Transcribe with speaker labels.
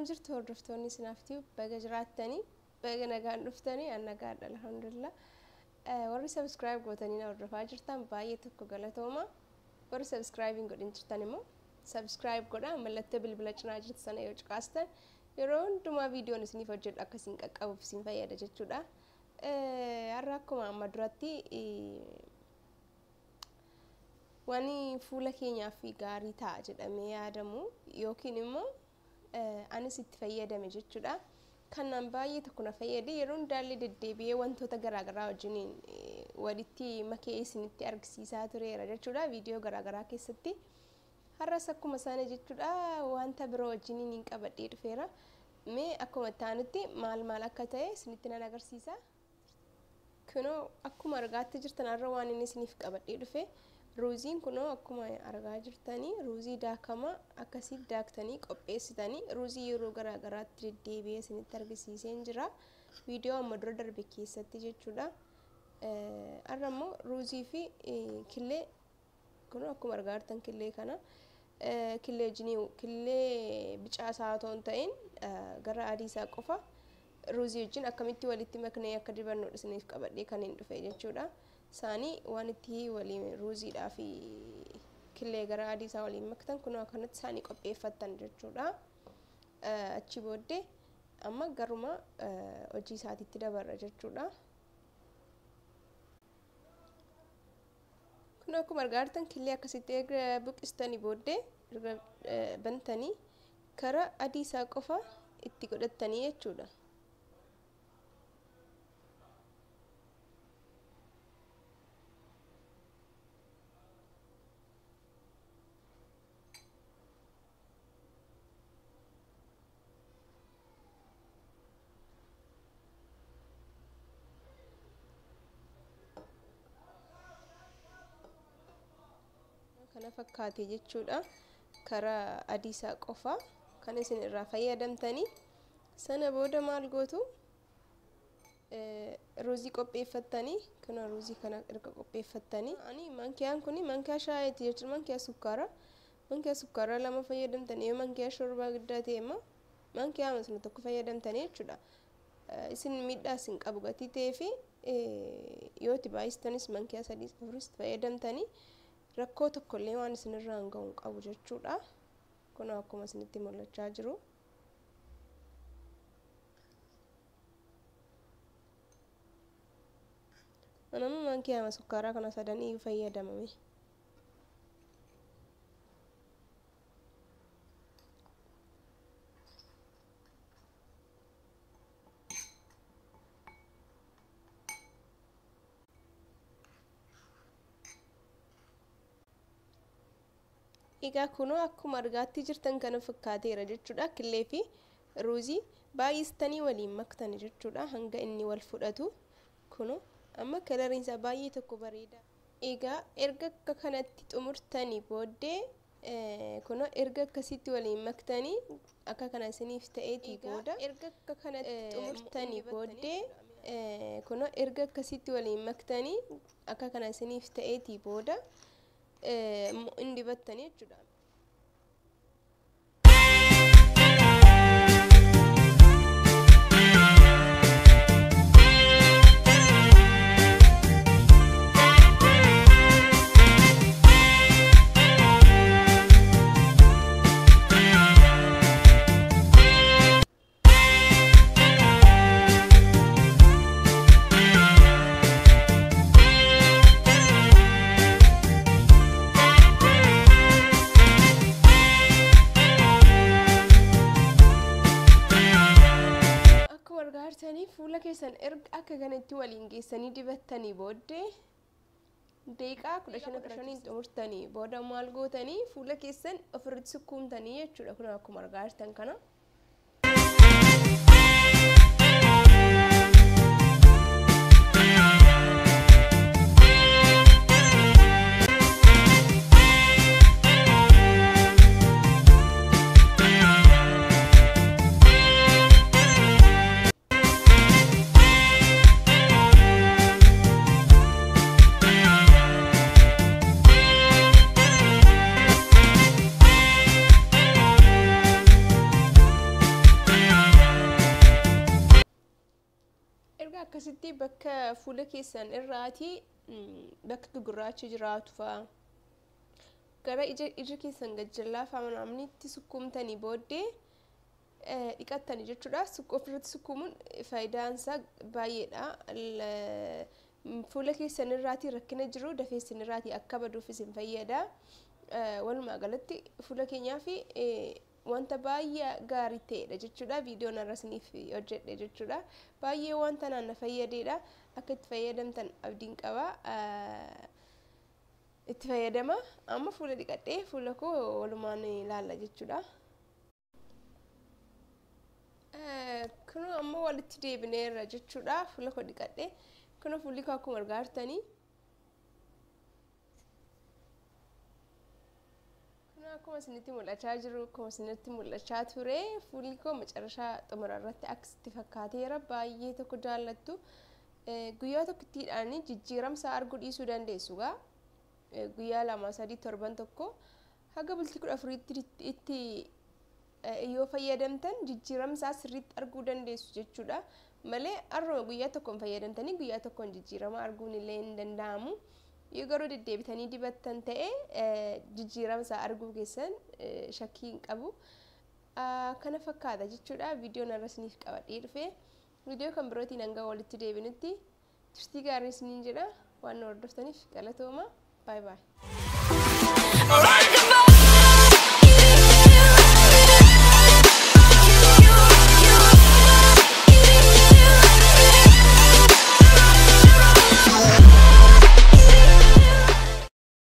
Speaker 1: Akkam jirtu hordoftoonni Sinaaf Tube baga jiraattanii baga nagaan dhuftanii an nagaadha alhamdulillah. Warri subscribe gootanii na hordofaa jirtan baay'ee tokko galatooma. Warri subscribe hin godhin jirtan immoo subscribe godhaa mallattoo bilbila cinaa jirtu sana yoo cuqaastan yeroo hundumaa viidiyoon isiniif hojjedhu akka isin qaqqabuuf isin fayyada jechuudha. Har'a akkuma amma duratti waan fuula keenyaaf gaarii ta'a jedhamee yaadamu yookiin immoo anis itti fayyadame jechuudha. Kanaan baay'ee tokko na fayyade yeroo hundaallee deddeebi'ee wantoota garaagaraa wajjiniin walitti makee isinitti argisiisaa tureera jechuudha viidiyoo garaagaraa keessatti. Har'as akkuma isaanii jechuudha wanta biroo wajjiniin hin qabadhee dhufeera. Mee akkuma taanutti maal maal akka ta'e isinitti nan agarsiisa. Kunoo akkuma argaatti jirtan har'a waan inni isiniif qabadhee dhufe ruuziin kunoo akkuma argaa jirtanii ruuzii daakamaa akkasii daaktanii qopheessitanii ruuzii yeroo garaagaraatti deddeebi'ee isinitti argisiiseen jira. Viidiyoo amma dura darbe keessatti jechuudha. Har'a immoo ruuzii fi killee kunoo akkuma argaa jirtan killee kana killee wajjinii killee bicaa isaa otoo hin ta'in gara adii isaa qofa ruuzii wajjin akkamitti walitti maknee akka dibannu isiniif qabadhee kan hin dhufe jechuudha. Isaanii waan itti waliin ruuziidhaa fi killee gara adii isaa waliin maktan kunoo akkanatti isaanii qopheeffattan jechuudha. Achi booddee amma garuma hojii isaatiitti dabarra jechuudha. Kun akkuma argaa jirtan killee akkasitti erga buqqistanii booddee erga bantanii karaa adii isaa qofa itti godhattanii jechuudha. Kana fakkaate jechuudha. Karaa adii isaa qofa kan isin irraa fayyadamtanii sana booda maal gootu ruuzii qopheeffattanii kana ruuzii kana erga qopheeffattanii ani mankiyaan kun mankiyaa shaayeeti jechuudha mankiyaa sukkaaraa mankiyaa sukkaaraa lama fayyadamtanii yoo mankiyaa shorbaa guddaa ta'e immoo mankiyaa sana tokko fayyadamtanii jechuudha. Isin miidhaa isin qabu gatii ta'ee fi yoo itti baay'istanis mankiyaa sadii afuris fayyadamtanii rakkoo tokkollee waan isinirraa hin ga'u hin qabu jechuudha. Kun akkuma isinitti mul'achaa jiru. Nama mankiyaa sukkaaraa kana sadanii fayyadamame. Egaa kunoo akkuma argaatti jirtan kana fakkaateera jechuudha. Killee fi ruuzii baay'istanii waliin maktani jechuudha hanga inni wal fudhatu. Kunoo amma kalariin isaa baay'ee tokko bareeda. Egaa erga akka kanatti xumurtanii booddee kunoo erga akkasitti waliin maktanii akka kana isiniif ta'eetii booda erga akka kanatti xumurtanii booddee kunoo erga akkasitti waliin maktanii akka kana isiniif ta'eetii booda hin dibattanii jechuudha. Fuula keessan erga akka kanatti waliin geessanii dibattanii booddee daqiiqaa 15 xumurtanii booda maal gootanii fuula keessan ofirratti sukkuumtanii jechuudha. Kun akkuma argaa jirtan kana. Fuula keessan irraatii bakka gugurraachi jiraatu fa'a gara ija keessan gajjallaa fa'a namni sukkuumtanii booddee dhiqattanii jechuudha. Ofirratti sukkuumuun faayidaan isaa baay'eedha. Fuula keessan irraatii rakkina jiru dafee isin irraatii akka baduuf isin fayyada. Walumaa galatti fuula keenyaa fi wanta baay'ee gaarii ta'edha jechuudha. Viidiyoon har'a isiniif hojjedhe jechuudha. Baay'ee wanta naan na fayyadeedha. Akka itti fayyadamtan abdiin qaba. Itti fayyadama. Amma fuula dhiqadhee fuula koo walumaan ilaalla jechuudha. Kun amma walitti deebineerra jechuudha. Fuula koo dhiqadhee. Kun fuulli koo akkuma argaa jirtanii. Akkuma isinitti mul'achaa jiru, akkuma isinitti mul'achaa ture, fuulli koo macarashaa xumura irratti akkasitti fakkaateera. Baay'ee tokko jaallattu. Guyyaa tokkittiidhaan jijjiiramsa arguu dhiisuu dandeessu gaa. Guyyaa 2, 3, torban tokko haga bultii 14tti itti yoo fayyadamtan jijjiiramsaa sirriitti arguu dandeessu jechuudha. Malee har'uma guyyaa tokkoon fayyadamtanii guyyaa tokkoon jijjiirama arguun illee hin danda'amu. Yoo garuu deddeebitanii dibattan ta'e jijjiiramsa arguu keessan shakkii hin qabu. Kana fakkaata jechuudha. Viidiyoon har'a isiniif qabadhee dhufe. Viidiyoo kan birootiin hanga walitti deebinutti turtii gaarii isiniin jedha. Waan nu hordoftaniif galatooma. Baay baay.